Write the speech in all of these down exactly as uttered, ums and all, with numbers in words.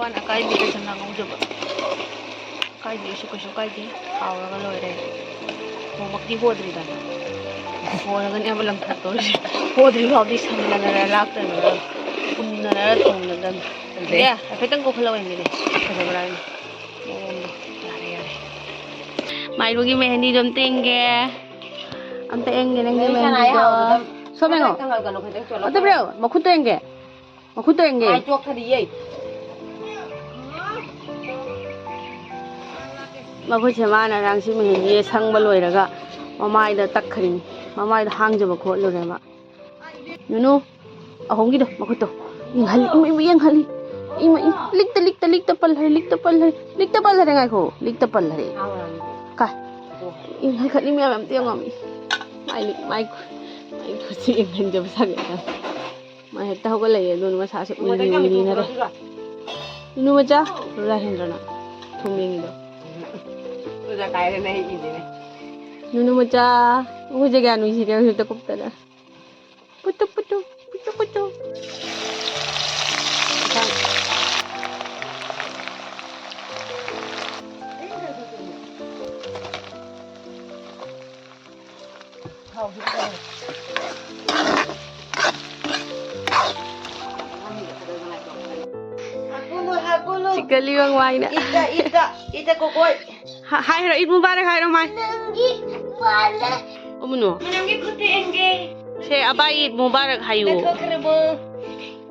ꯑꯋꯥꯟ ꯑꯀꯥꯏꯕꯤꯗ ꯆꯅꯥ ꯉꯧꯖꯕ꯫ ꯑꯀꯥꯏꯕꯤꯁꯨ ꯀꯩꯁꯨ ꯀꯥꯏꯗꯦ, ꯍꯥꯎꯔꯒ ꯂꯣꯏꯔꯦ꯫ ꯍꯣꯃꯛꯇꯤ ꯍꯣꯗ꯭ꯔꯤꯗꯅ꯫ ꯍꯣꯔꯒꯅꯦꯕ ꯂꯪꯊꯣꯛꯇꯧꯔꯤꯁꯦ꯫ ꯍꯣꯗ꯭ꯔꯤ ꯐꯥꯎꯗꯤ ꯁꯝꯅꯅꯔ ꯂꯥꯛꯇꯅꯔ ꯄꯨꯝꯅꯅꯔ ꯊꯣꯡꯅꯗꯅ꯫ ꯐꯖꯩ꯫ ꯑꯦ, ꯍꯥꯏꯐꯦꯠꯇꯪ ꯀꯣꯛꯍꯜꯂꯛꯑꯣ ꯌꯦꯡꯒꯦꯅꯦ꯫ ꯐꯖꯕ꯭ꯔꯥ ꯍꯥꯏꯅ꯫ ꯃꯑꯣꯡꯗꯣ꯫ ꯌꯥꯔꯦ, ꯌꯥꯔꯦ꯫ ꯃꯥꯏꯔꯨꯒꯤ ꯃꯦꯍꯦꯟꯗꯤꯗꯣ ꯑꯝꯇ ꯌꯦꯡꯒꯦ꯫ ꯑꯝꯇ ꯌꯦꯡꯒꯦ ꯅꯪꯒꯤ ꯃꯦꯍꯦꯟꯗꯤꯗꯣ꯫ ꯁꯣꯝ ꯌꯦꯡꯉꯣ꯫ ꯑꯗꯨ ꯕ꯭ꯔꯣ, ꯃꯈꯨꯠꯇꯣ ꯌꯦꯡꯒꯦ꯫ ꯃꯈꯨꯠꯇꯣ ꯌꯦꯡꯒꯦ꯫ ꯃꯈꯨꯠꯁꯦ ꯃꯥꯅ ꯑꯉꯥꯡꯁꯤ ꯃꯦꯍꯦꯟꯗꯤ ꯁꯪꯕ ꯂꯣꯏꯔꯒ ꯃꯃꯥꯏꯗ ꯇꯛꯈ꯭ꯔꯤꯅꯤ꯫ ꯃꯃꯥꯏꯗ ꯍꯥꯡꯖꯕ ꯈꯣꯠꯂꯨꯔꯦꯕ꯫ ꯅꯨꯅꯨ, ꯑꯍꯣꯝꯒꯤꯗꯣ ꯃꯈꯨꯠꯇꯣ ꯌꯦꯡꯍꯜꯂꯤ꯫ ꯏꯃ, ꯏꯃ, ꯌꯦꯡꯍꯜꯂꯤ꯫ ꯏꯃ, ꯏꯃ, ꯂꯤꯛꯇ, ꯂꯤꯛꯇ, ꯂꯤꯛꯇ ꯄꯜꯍꯔꯦ, ꯂꯤꯛꯇ ꯄꯜꯍꯔꯦ, ꯂꯤꯛꯇ ꯄꯜꯍꯔꯦ꯫ ꯉꯥꯏꯈꯣ, ꯂꯤꯛꯇ ꯄꯜꯍꯔꯦ꯫ ꯀꯥꯏ? ꯌꯦꯡꯍꯜ ꯈꯠꯂꯤ ꯃꯌꯥꯝ ꯑꯝꯇ ꯌꯦꯡꯉꯣ꯫ ꯃꯥꯏ ꯃꯤꯠ, ꯃꯥꯏ ꯈꯨ-, ꯃꯥꯏ ꯈꯨꯠꯁꯤ ꯌꯦꯡꯍꯟꯖꯕ ꯁꯥꯒꯠꯂꯦ꯫ ꯃꯥ ꯍꯦꯛꯇ ꯍꯧꯒꯠꯂꯛꯑꯦ, ꯑꯗꯨꯅ ꯃꯁꯥꯁꯨ ꯎꯏꯔꯤ ꯎꯏꯔꯤ ꯅꯔꯦ꯫ ꯅꯨꯅꯨ ꯃꯆꯥ, ꯔꯥꯖꯦꯟꯗ꯭ꯔꯅ ꯊꯨꯝ ꯌꯦꯡꯉꯤꯗꯣ꯫ ꯅꯨꯅꯨ ꯃꯆꯥ, ꯎꯖꯒꯦ ꯅꯨꯡꯁꯤꯔꯦ ꯍꯧꯖꯤꯛꯇ ꯀꯨꯞꯇꯅ꯫ ꯄꯨꯇꯨ, ꯄꯨꯇꯨ, ꯄꯨꯇꯨ, ꯄꯨꯇꯨ꯫ ꯍꯥꯀꯨꯅꯨ, ꯍꯥꯀꯨꯅꯨ꯫ ꯆꯤꯛꯀꯜꯂꯤ ꯋꯥꯡ ꯋꯥꯏꯅ꯫ ꯏꯇ, ꯏꯇ, ꯏꯇ ꯀꯣꯀꯣꯏ꯫ ꯍꯥ-, ꯍꯥꯏꯔꯣ, ꯏꯗ ꯃꯨꯕꯥꯔꯛ ꯍꯥꯏꯔꯣ, ꯃꯥꯏ꯫ ꯅꯪꯒꯤ ꯋꯥꯂꯦ꯫ ꯑꯃꯨꯅꯣ꯫ ꯃꯅꯝꯒꯤ ꯈꯨꯠꯇꯤ ꯑꯦꯡꯒꯦ꯫ ꯁꯦ, ꯑꯕꯥꯏ, ꯏꯗ ꯃꯨꯕꯥꯔꯛ ꯍꯥꯏꯌꯨ꯫ ꯅꯠꯊꯣꯛꯈ꯭ꯔꯕꯣ?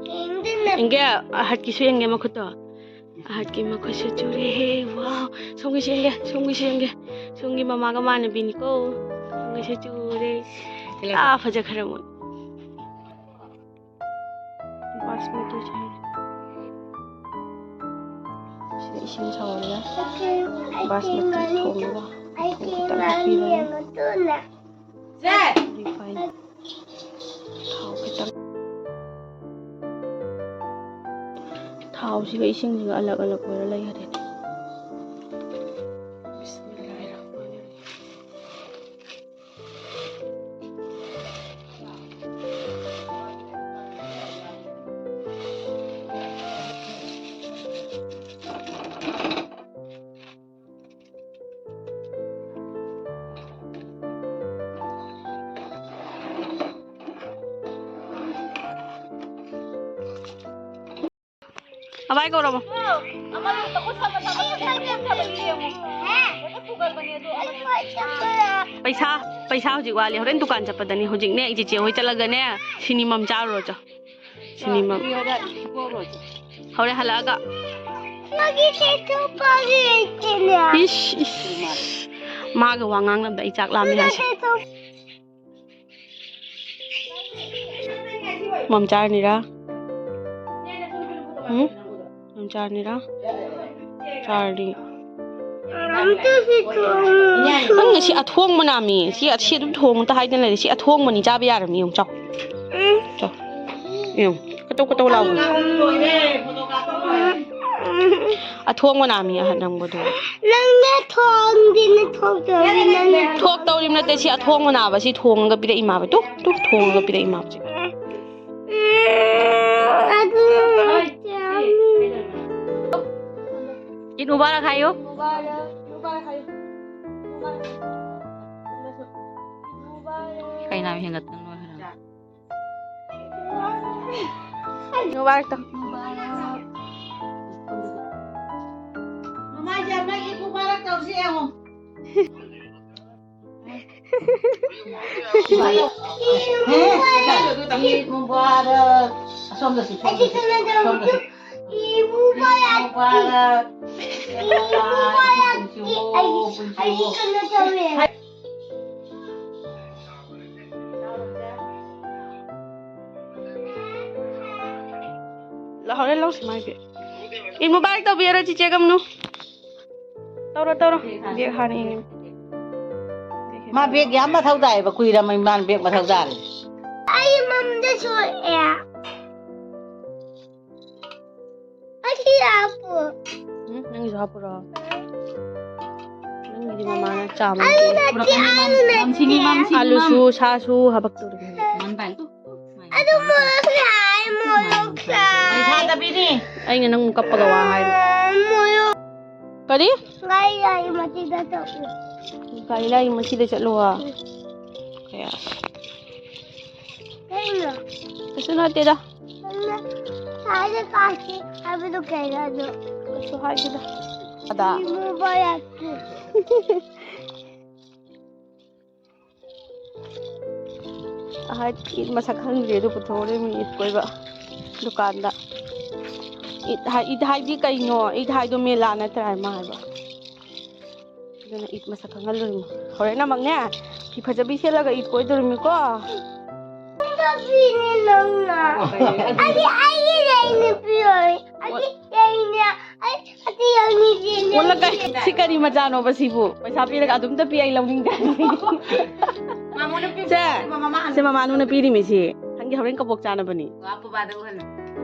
ꯌꯦꯡꯗꯦ, ꯅꯠ- ꯌꯦꯡꯒꯦ, ꯑꯍꯠꯀꯤꯁꯨ ꯌꯦꯡꯒꯦ ꯃꯈꯨꯠꯇꯣ꯫ ꯑꯍꯠꯀꯤ ꯃꯈꯨꯠꯁꯨ ꯆꯨꯔꯦꯍꯦ, ꯋꯥꯎ꯫ ꯁꯣꯝꯒꯤꯁꯨ ꯌꯦꯡꯒꯦ, ꯁꯣꯝꯒꯤꯁꯨ ꯌꯦꯡꯒꯦ꯫ ꯁꯣꯝꯒꯤ ꯃꯃꯥꯒ ꯃꯥꯟꯅꯕꯤꯅꯤꯀꯣ꯫ ꯁꯣꯝꯒꯤꯁꯨ ꯆꯨꯔꯦ꯫ ꯍꯦꯜꯂꯣ꯫ ꯑꯥ, ꯐꯖꯈ꯭ꯔꯦ ꯃꯣꯏ꯫ ꯕꯥꯁꯃꯇꯤ ꯆꯥꯏ꯫ ꯁꯤꯗ ꯏꯁꯤꯡ ꯁꯧꯍꯜꯂꯦ꯫ ꯕꯥꯁꯃꯇꯤ ꯊꯣꯡꯅꯕ꯫ ꯑꯩꯒꯤ ꯊꯨꯝ ꯈꯤꯇꯪ ꯉꯥꯔꯤ ꯍꯥꯞꯄꯤꯔꯅꯤ꯫ ꯌꯦꯡꯉꯨ ꯇꯨꯅ꯫ ꯁꯦ! Refine꯫ ꯊꯥꯎ ꯈꯤꯇꯪ꯫ ꯊꯥꯎꯁꯤꯒ ꯏꯁꯤꯡꯁꯤꯒ ꯑꯂꯛ ꯑꯂꯛ ꯑꯣꯏꯔ ꯂꯩꯈꯔꯦ꯫ ꯕꯤꯁꯃꯤꯜꯂꯥꯍꯤꯔꯔꯍꯃꯥꯅꯤꯔꯔꯍꯤꯝ꯫ ꯑꯕꯥꯏ ꯀꯧꯔꯕꯣ? ꯄꯩꯁꯥ, ꯄꯩꯁꯥ ꯍꯧꯖꯤꯛ ꯋꯥꯠꯂꯤ꯫ ꯍꯣꯔꯦꯟ ꯗꯨꯀꯥꯟ ꯆꯠꯄꯗꯅꯤ꯫ ꯍꯧꯖꯤꯛꯅꯦ, ꯏꯆꯦ ꯆꯦ ꯍꯣꯏ ꯆꯠꯂꯒꯅꯦ, ꯁꯤꯅꯤꯃꯝ ꯆꯥꯔꯨꯔꯣ ꯆꯣ꯫ ꯁꯤꯅꯤꯃꯝ꯫ ꯍꯣꯔꯦꯟ ꯍꯜꯂꯛꯑꯒ꯫ ꯃꯥꯒꯤ ꯇꯦꯇꯨ ꯄꯥꯒꯤ ꯂꯩꯇꯦꯅꯦ꯫ ꯏꯁ, ꯏꯁ꯫ ꯃꯥꯒ ꯋꯥ ꯉꯥꯡꯅꯕꯗ ꯑꯩ ꯆꯥꯛ ꯂꯥꯝꯃꯦ ꯍꯥꯏꯁꯦ꯫ ꯇꯦꯇꯨ ꯃꯝ ꯆꯥꯔꯅꯤꯔꯥ? ꯎꯝ? ꯃꯝ ꯆꯥꯔꯅꯤꯔꯥ? ꯆꯥꯔꯅꯤ꯫ ꯑꯝꯇ ꯁꯤ ꯊꯣꯡꯉꯨ꯫ ꯅꯪ ꯁꯤ ꯑꯊꯣꯡꯕ ꯅꯥꯃꯤ꯫ ꯁꯤ, ꯁꯤ ꯑꯗꯨꯝ ꯊꯣꯡꯉꯨ ꯇ ꯍꯥꯏꯗꯅ ꯂꯩꯔꯦ꯫ ꯁꯤ ꯑꯊꯣꯡꯕꯅꯤ, ꯆꯥꯕ ꯌꯥꯔꯝꯅꯤ꯫ ꯌꯦꯡꯉꯨ, ꯆꯥꯎ꯫ ꯌꯦꯡꯉꯨ꯫ ꯀꯇꯧ ꯀꯇꯧ ꯂꯥꯎꯕꯅꯤ꯫ ꯑꯊꯣꯡꯕ ꯅꯥꯃꯤ ꯑꯍꯟ ꯅꯪꯕꯗꯣ꯫ ꯅꯪꯅ ꯊꯣꯡꯗꯦꯅ ꯊꯣꯡꯗꯧꯔꯤ ꯅꯪꯅ꯫ ꯊꯣꯛꯇꯧꯔꯤꯕ ꯅꯠꯇꯦ, ꯁꯤ ꯑꯊꯣꯡꯕ ꯅꯥꯕ, ꯁꯤ ꯊꯣꯡꯉꯒ ꯄꯤꯔꯛꯏ ꯃꯥꯕ꯫ ꯇꯨ, ꯇꯨ, ꯊꯣꯡꯉꯒ ꯄꯤꯔꯛꯏ ꯃꯥꯕ ꯁꯤ꯫ ꯎꯝ, ꯑꯗꯨ ꯏꯗ ꯃꯨꯕꯥꯔꯛ ꯍꯥꯏꯌꯣ꯫ ꯀꯩꯅꯥ ꯍꯦꯟꯒꯠꯇꯅ ꯂꯣꯏꯈ꯭ꯔꯦ꯫ ꯃꯨꯕꯥꯔꯛ ꯇꯧ꯫ ꯃꯃꯥꯏꯁꯦ ꯑꯃ ꯏꯗ ꯃꯨꯕꯥꯔꯛ ꯇꯧꯁꯤ ꯌꯦꯡꯉꯣ꯫ ꯏꯗ ꯃꯨꯕꯥꯔꯛ꯫ ꯑꯁꯣꯝꯗꯁꯨ, ꯁꯣꯝꯗꯁꯨ, ꯁꯣꯝꯗꯁꯨ꯫ ꯏꯗ ꯃꯨꯕꯥꯔꯛ꯫ ꯏꯗ ꯃꯨꯕꯥꯔꯛ꯫ ꯄꯨꯟꯁꯤꯌꯣ, ꯄꯨꯟꯁꯤꯌꯣ꯫ ꯂꯥꯛꯍꯧꯔꯦ, ꯂꯧꯁꯤ ꯃꯥꯏ ꯕꯦꯒ꯫ ꯏꯗ ꯃꯨꯕꯥꯔꯛ ꯇꯧꯕꯤꯔꯣ, ꯆꯤꯆꯦ ꯒꯝꯅꯨ꯫ ꯇꯧꯔꯣ, ꯇꯧꯔꯣ꯫ ꯕꯦꯒ ꯍꯥꯟꯅ ꯌꯦꯡꯉꯦ꯫ ꯃꯥ ꯕꯦꯒ ꯌꯥꯝ ꯃꯊꯧ ꯇꯥꯏꯌꯦꯕ, ꯀꯨꯏꯔꯝꯃꯤ ꯃꯥꯅ ꯕꯦꯒ ꯃꯊꯧ ꯇꯥꯔꯦ꯫ ꯑꯩ ꯃꯝꯗ ꯁꯣꯛꯑꯦ꯫ ꯑꯁꯤ ꯍꯥꯞꯄꯨ꯫ ꯎꯝ, ꯅꯪꯒꯤꯁꯨ ꯍꯥꯞꯄꯨꯔꯣ? ꯅꯪꯒꯤꯗꯤ ꯃꯃꯥꯅ ꯆꯥꯝꯃ ꯑꯗꯨ ꯄꯤꯔꯦ꯫ ꯅꯠꯇꯦ, ꯑꯗꯨ ꯅꯠꯇꯦ꯫ ꯃꯝꯁꯤꯅꯤ, ꯃꯝꯁꯤꯅꯤ, ꯑꯂꯨꯁꯨ, ꯃꯝ꯫ ꯁꯥꯁꯨ ꯍꯥꯄꯛꯇꯧꯔꯤꯕꯅꯦ꯫ ꯃꯝ ꯄꯥꯏ ꯇꯨ꯫ ꯑꯗꯨ ꯃꯣꯔꯣꯛ ꯁꯥꯏ, ꯃꯣꯔꯣꯛ ꯁꯥꯏ꯫ ꯄꯩꯁꯥ ꯇꯞꯄꯤꯅꯤ꯫ ꯑꯩꯅ ꯅꯪ ꯀꯞꯄꯒ ꯋꯥ ꯍꯥꯏꯅꯣ? ꯃꯣꯔꯣꯛ꯫ ꯀꯔꯤ? ꯒꯥꯔꯤ ꯂꯥꯏ ꯃꯆꯤꯗ ꯆꯠꯂꯨ꯫ ꯒꯥꯔꯤ ꯂꯥꯏ ꯃꯆꯤꯗ ꯆꯠꯂꯨ ꯍꯥ? ꯎꯝ꯫ ꯀꯌꯥ? ꯀꯩꯅꯣ? ꯀꯩꯁꯨ ꯅꯠꯇꯦꯗ꯫ ꯅꯪꯅ ꯁ꯭ꯋꯥꯏꯗ ꯀꯥꯁꯤ ꯍꯥꯏꯕꯗꯨ ꯀꯩꯅꯣ ꯑꯗꯨ? ꯀꯩꯁꯨ ꯍꯥꯏꯗꯦꯗ꯫ ꯑꯗ꯫ ꯏꯃꯨꯕ ꯌꯥꯗꯦ꯫ ꯑꯍꯥꯏ, ꯏꯗ ꯃꯁꯛ ꯈꯪꯗ꯭ꯔꯤ, ꯑꯗꯨ ꯄꯨꯊꯣꯛꯎꯔꯦ ꯃꯤ ꯏꯗ ꯀꯣꯏꯕ ꯗꯨꯀꯥꯟꯗ꯫ ꯏꯗ ꯍꯥꯏ-, ꯏꯗ ꯍꯥꯏꯗꯤ ꯀꯩꯅꯣ? ꯏꯗ ꯍꯥꯏꯗꯣ ꯃꯦꯂꯥ ꯅꯠꯇ꯭ꯔꯥ ꯍꯥꯏ ꯃꯥ ꯍꯥꯏꯕ꯫ ꯑꯗꯨꯅ ꯏꯗ ꯃꯁꯛ ꯈꯪꯍꯜꯂꯨꯔꯤꯅꯤ꯫ ꯍꯣꯔꯦꯟ ꯑꯃꯛꯅꯦ, ꯐꯤ ꯐꯖꯕꯤ ꯁꯦꯠꯂꯒ ꯏꯗ ꯀꯣꯏꯗꯣꯔꯤꯃꯤꯀꯣ꯫ ꯐꯤꯅꯦ ꯅꯪꯅ꯫ ꯑꯩꯗꯤ ꯑꯩꯒꯤ ꯂꯩ ꯅꯨꯄꯤ ꯑꯣꯏ꯫ ꯑꯩꯗꯤ ꯂꯩꯅꯦ꯫ ꯑꯩ ꯑꯇꯩ ꯌꯥꯎꯅꯤꯡꯗꯦꯅꯦ꯫ ꯑꯣꯜꯂ ꯀꯩ-, ꯁꯤ ꯀꯔꯤ ꯃꯆꯥꯅꯣꯕ ꯁꯤꯕꯨ? ꯄꯩꯁꯥ ꯄꯤꯔꯒ ꯑꯗꯨꯝꯇ ꯄꯤ, ꯑꯩ ꯂꯧꯅꯤꯡꯗꯦ꯫ ꯃꯥꯃꯣꯅ ꯄꯤ-, ꯁꯦ, ꯃꯃꯥ ꯍꯥꯟꯅ ꯁꯦ ꯃꯃꯥꯅꯨꯅ ꯄꯤꯔꯤꯃꯤ ꯁꯤ꯫ ꯅꯪꯒꯤ ꯍꯣꯔꯦꯟ ꯀꯕꯣꯛ ꯆꯥꯅꯕꯅꯤ꯫ ꯋꯥ, ꯄꯨꯕꯥꯗ ꯎꯍꯜꯂꯨ꯫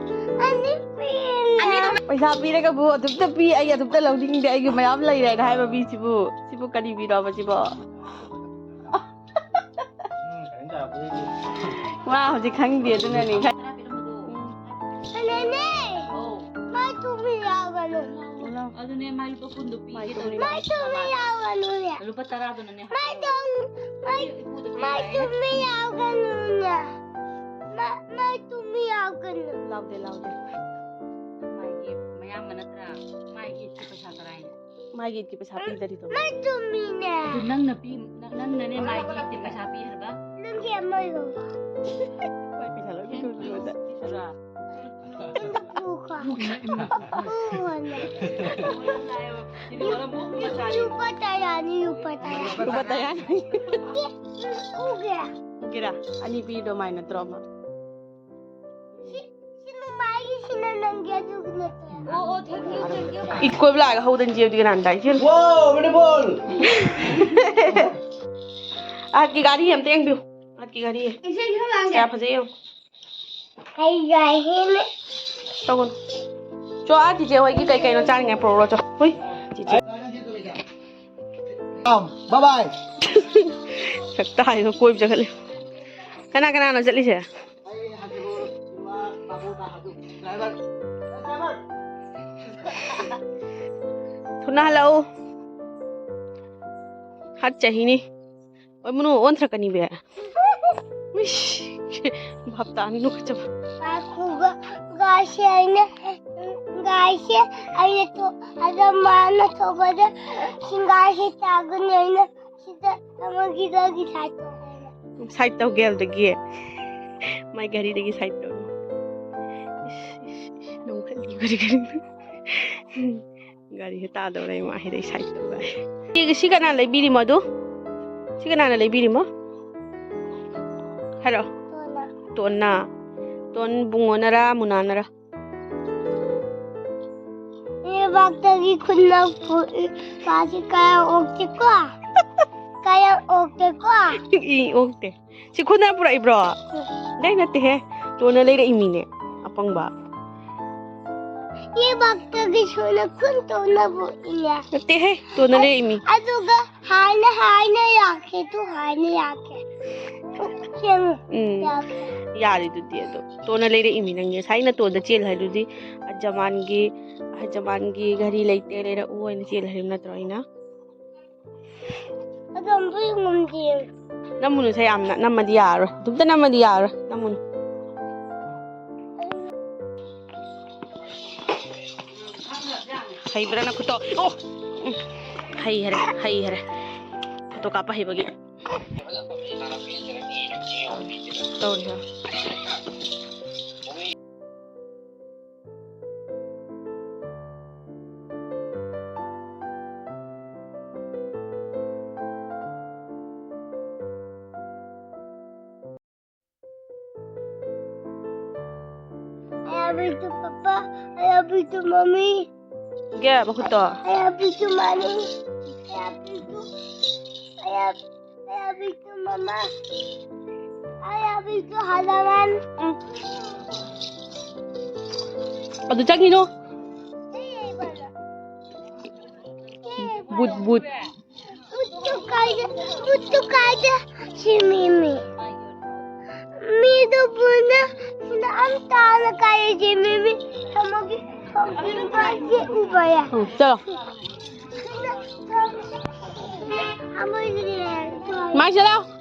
ꯑꯅꯤ ꯄꯤꯔꯦ꯫ ꯄꯩꯁꯥ ꯄꯤꯔꯒꯕꯨ ꯑꯗꯨꯝꯇ ꯄꯤ, ꯑꯩ ꯑꯗꯨꯝꯇ ꯂꯧꯅꯤꯡꯗꯦ, ꯑꯩꯒꯤ ꯃꯌꯥꯝ ꯂꯩꯔꯦꯅ ꯍꯥꯏꯕ ꯃꯤꯁꯤꯕꯨ, ꯁꯤꯕꯨ ꯀꯔꯤ ꯃꯤꯅꯣꯕ ꯁꯤꯕꯣ? ꯃꯥ ꯍꯧꯖꯤꯛ ꯈꯪꯗꯦ, ꯑꯗꯨꯅꯅꯦ꯫ ꯅꯦꯅꯦ, ꯃꯥꯏ ꯇꯨꯝꯕ ꯌꯥꯎꯒꯅꯨ꯫ ꯑꯗꯨꯅꯦ, ꯃꯥꯏ ꯂꯨꯄꯥ ꯀꯨꯟꯗꯣ ꯄꯤꯒꯦ ꯇꯧꯔꯤ꯫ ꯃꯥꯏ ꯇꯨꯝꯕ ꯌꯥꯎꯒꯅꯨꯅꯦ꯫ ꯂꯨꯄꯥ ꯇꯔꯥꯗꯨꯅꯅꯦ꯫ ꯃꯥꯏ ꯇꯨꯝ-, ꯃꯥꯏ, ꯃꯥꯏ ꯇꯨꯝꯕ ꯌꯥꯎꯒꯅꯨꯅꯦ꯫ ꯃꯥ-, ꯃꯥꯏ ꯇꯨꯝꯕ ꯌꯥꯎꯒꯅꯨ꯫ ꯂꯥꯎꯗꯦ, ꯂꯥꯎꯗꯦ꯫ ꯃꯥꯒꯤ ꯃꯌꯥꯝꯕ ꯅꯠꯇ꯭ꯔꯥ? ꯃꯥꯒꯤ ꯏꯠꯀꯤ ꯄꯩꯁꯥ ꯀꯔꯥꯏꯅꯣ? ꯃꯥꯒꯤ ꯏꯠꯀꯤ ꯄꯩꯁꯥ ꯄꯤꯗꯔꯤꯗꯣ꯫ ꯃꯥꯏ ꯇꯨꯝꯃꯤꯅꯦ꯫ ꯑꯗꯨ ꯅꯪꯅ ꯄꯤ-, ꯅꯪ-, ꯅꯪꯅꯅꯦ ꯃꯥꯒꯤ ꯏꯠꯀꯤ ꯄꯩꯁꯥ ꯄꯤ ꯍꯥꯏꯕ? ꯅꯪꯒꯤ ꯑꯃ ꯂꯧꯕ꯫ ꯃꯥꯏ ꯄꯩꯁꯥ ꯂꯣꯏ ꯄꯤꯊꯣꯛꯈꯤꯕꯗ꯫ ꯄꯤꯊꯣꯛꯈ꯭ꯔꯥ? ꯄꯨꯈ꯭ꯔꯦ꯫ ꯄꯨꯈ꯭ꯔꯦ꯫ ꯂꯨꯄꯥ ꯇꯔꯥꯅꯤ, ꯂꯨꯄꯥ ꯇꯔꯥ꯫ ꯂꯨꯄꯥ ꯇꯔꯥꯅꯤ꯫ ꯄꯨꯒꯦ꯫ ꯄꯨꯒꯦꯔꯥ? ꯑꯅꯤ ꯄꯤꯗꯣ ꯃꯥꯏ ꯅꯠꯇ꯭ꯔꯣ ꯑꯃ? ꯁꯤ, ꯁꯤ ꯅꯨꯡꯃꯥꯏꯒꯤ, ꯁꯤꯅ ꯅꯪꯒꯤ, ꯑꯗꯨꯒꯤ ꯅꯠꯇ꯭ꯔꯥ? ꯑꯣ, ꯑꯣ, thank you, thank you꯫ ꯏꯠ ꯀꯣꯏꯕ ꯂꯥꯛꯑꯒ ꯍꯧꯗꯅ ꯆꯦꯕꯗꯤ ꯀꯅꯥꯅ ꯇꯥꯏ? ꯆꯦꯜꯂꯨ꯫ Wow, beautiful! ꯑꯍꯠꯀꯤ ꯒꯥꯔꯤ ꯑꯝꯇ ꯌꯦꯡꯕꯤꯌꯨ꯫ ꯑꯍꯠꯀꯤ ꯒꯥꯔꯤ꯫ ꯏꯁꯩ ꯈꯔ ꯂꯥꯡꯒꯦ꯫ ꯀꯌꯥ ꯐꯖꯩ ꯌꯦꯡꯉꯨ꯫ ꯑꯩ ꯒꯥꯔꯤ ꯍꯦꯜꯂꯦ꯫ ꯇꯧꯒꯅꯨ꯫ ꯆꯣ, ꯑꯥ, ꯆꯤꯆꯦ ꯍꯣꯏꯒꯤ ꯀꯩ ꯀꯩꯅꯣ ꯆꯥꯅꯤꯡꯉꯥꯏ ꯄꯨꯔꯛꯎꯔꯣ, ꯆꯣ꯫ ꯍꯨꯏ, ꯆꯤꯆꯦ꯫ ꯕꯥꯏ ꯕꯥꯏ꯫ ꯁꯛꯇ ꯍꯥꯏꯗꯣ ꯀꯣꯏꯕ ꯆꯠꯈꯠꯂꯦ꯫ ꯀꯅꯥ ꯀꯅꯥꯅꯣ ꯆꯠꯂꯤꯁꯦ? ꯊꯨꯅ ꯍꯜꯂꯛꯎ꯫ ꯍꯠ ꯆꯍꯤꯅꯤ꯫ ꯑꯣꯏ, ꯃꯅꯨ ꯑꯣꯟꯊ꯭ꯔꯛꯀꯅꯤ ꯕꯦ꯫ ꯏꯁ, ꯚꯥꯞ ꯇꯥꯅ ꯅꯣꯛꯀꯆꯕ꯫ ꯉꯥꯏꯈꯣꯕ, ꯒꯥꯔꯤꯁꯦ ꯑꯩꯅ, ꯒꯥꯔꯤꯁꯦ ꯑꯩꯅ ꯊꯣ-, ꯑꯗ ꯃꯥꯅ ꯊꯧꯕꯗ ꯁꯤꯡꯒꯥꯔꯁꯦ ꯇꯥꯒꯅꯤ, ꯑꯩꯅ ꯁꯤꯗ ꯑꯃꯒꯤꯗꯒꯤ ꯁꯥꯏꯠ ꯇꯧꯒꯦ꯫ ꯁꯥꯏꯠ ꯇꯧꯒꯦ ꯍꯥꯏꯕꯗꯒꯤ ꯃꯥꯏ ꯒꯥꯔꯤꯗꯒꯤ ꯁꯥꯏꯠ ꯇꯧ꯫ ꯏꯁ, ꯏꯁ, ꯏꯁ, ꯅꯣꯡꯈꯠꯂꯤ ꯒꯥꯔꯤ, ꯒꯥꯔꯤ꯫ ꯒꯥꯔꯤꯁꯦ ꯇꯥꯗꯧꯔꯦ, ꯏꯃꯥ, ꯁꯤꯗꯩ ꯁꯥꯏꯠ ꯇꯧꯔꯦ꯫ ꯁꯤ, ꯁꯤ ꯀꯅꯥ ꯂꯩꯕꯤꯔꯤꯃꯣ ꯑꯗꯨ? ꯁꯤ ꯀꯅꯥꯅ ꯂꯩꯕꯤꯔꯤꯃꯣ? ꯍꯥꯏꯔꯣ꯫ ꯇꯣꯟꯅ꯫ ꯇꯣꯟꯅ꯫ ꯇꯣꯟ ꯕꯨꯡꯉꯣꯅꯔꯥ, ꯃꯨꯅꯥꯅꯔꯥ? ꯂꯩꯕꯥꯛꯇꯒꯤ ꯈꯨꯠꯅ ꯄꯨ-, ꯄꯥꯁꯤ ꯀꯌꯥ ꯑꯣꯛꯇꯦꯀꯣ? ꯀꯌꯥ ꯑꯣꯛꯇꯦꯀꯣ? ꯏ, ꯑꯣꯛꯇꯦ꯫ ꯁꯤ ꯈꯨꯠꯅ ꯄꯨꯔꯛꯏꯕ꯭ꯔꯣ? ꯎꯝ꯫ ꯗꯥꯏ ꯅꯠꯇꯦꯍꯦ꯫ ꯇꯣꯟꯅ ꯂꯩꯔꯛꯏ ꯃꯤꯅꯦ꯫ ꯑꯄꯪꯕ꯫ ꯁꯤ ꯕꯛꯇꯒꯤ ꯁꯨꯅ ꯈꯨꯟ ꯇꯣꯟꯅꯕ ꯏꯅꯦ꯫ ꯅꯠꯇꯦꯍꯦ, ꯇꯣꯟꯅ ꯂꯩꯔꯛꯏꯃꯤ꯫ ꯑꯗꯨꯒ ꯍꯥꯏꯅ ꯍꯥꯏꯅ ꯌꯥꯛꯀꯦ, ꯇꯨ ꯍꯥꯏꯅ ꯌꯥꯛꯀꯦ꯫ ꯌꯦꯡꯉꯨ, ꯎꯝ꯫ ꯌꯥꯛꯀꯦ꯫ ꯌꯥꯔꯤꯗꯨꯗꯤ ꯑꯗꯣ꯫ ꯇꯣꯟꯅ ꯂꯩꯔꯛꯏꯃꯤ ꯅꯪꯒꯤ꯫ ꯉꯁꯥꯏ ꯅꯇꯣꯟꯗ ꯆꯦꯜ ꯍꯥꯏꯗꯨꯗꯤ, ꯑꯖꯃꯥꯟꯒꯤ, ꯑꯖꯃꯥꯟꯒꯤ ꯘꯔꯤ ꯂꯩꯇꯦ, ꯂꯩꯔꯛꯎ ꯍꯥꯏꯅ ꯆꯦꯜ ꯍꯥꯏꯕ ꯅꯠꯇ꯭ꯔꯣ ꯑꯩꯅ? ꯑꯗꯣ ꯑꯝꯇ ꯌꯦꯡꯉꯝꯗꯦ꯫ ꯅꯝꯃꯨꯅꯨꯁꯦ ꯌꯥꯝꯅ, ꯅꯝꯃꯗꯤ ꯌꯥꯔꯔꯣꯏ꯫ ꯑꯗꯨꯝꯇ ꯅꯝꯃꯗꯤ ꯌꯥꯔꯔꯣꯏ꯫ ꯅꯝꯃꯨꯅꯨ꯫ ꯍꯩꯕ꯭ꯔꯥ ꯅꯈꯨꯠꯇꯣ? ꯑꯣ! ꯎꯝ꯫ ꯍꯩ ꯍꯩꯔꯦ, ꯍꯩ ꯍꯩꯔꯦ꯫ ꯐꯣꯇꯣ ꯀꯥꯞꯄ ꯍꯩꯕꯒꯤ꯫ ꯇꯧꯔꯤ ꯍꯥ꯫ I love you too, Papa. I love you too, Mommy. ꯒꯦ, ꯃꯈꯨꯠꯇꯣ꯫ I love you too, Mommy. I love you too. I love, I love you too, Mama. I love you too, Halaman. ꯎꯝ꯫ ꯑꯗꯨ ꯆꯪꯉꯤꯅꯣ꯫ ꯕꯨꯠ, ꯕꯨꯠ꯫ ꯕꯨꯠꯇꯨ ꯀꯥꯏꯗ, ꯕꯨꯠꯇꯨ ꯀꯥꯏꯗ ꯁꯦꯝꯃꯤꯃꯤ? ꯃꯤꯗꯨ ꯕꯨꯠꯅ ꯁꯤꯗ ꯑꯝꯇꯅ ꯀꯥꯏꯗ ꯁꯦꯝꯃꯤꯃꯤ? ꯊꯝꯃꯒꯦ, ꯊꯝꯃꯒꯦ, ꯎꯕ ꯌꯥꯏ꯫ ꯎꯝ, ꯆꯠꯂꯣ꯫ ꯁꯤꯗ ꯊꯝꯃꯒꯦ꯫ ꯃꯥꯏ ꯆꯠꯂꯣ꯫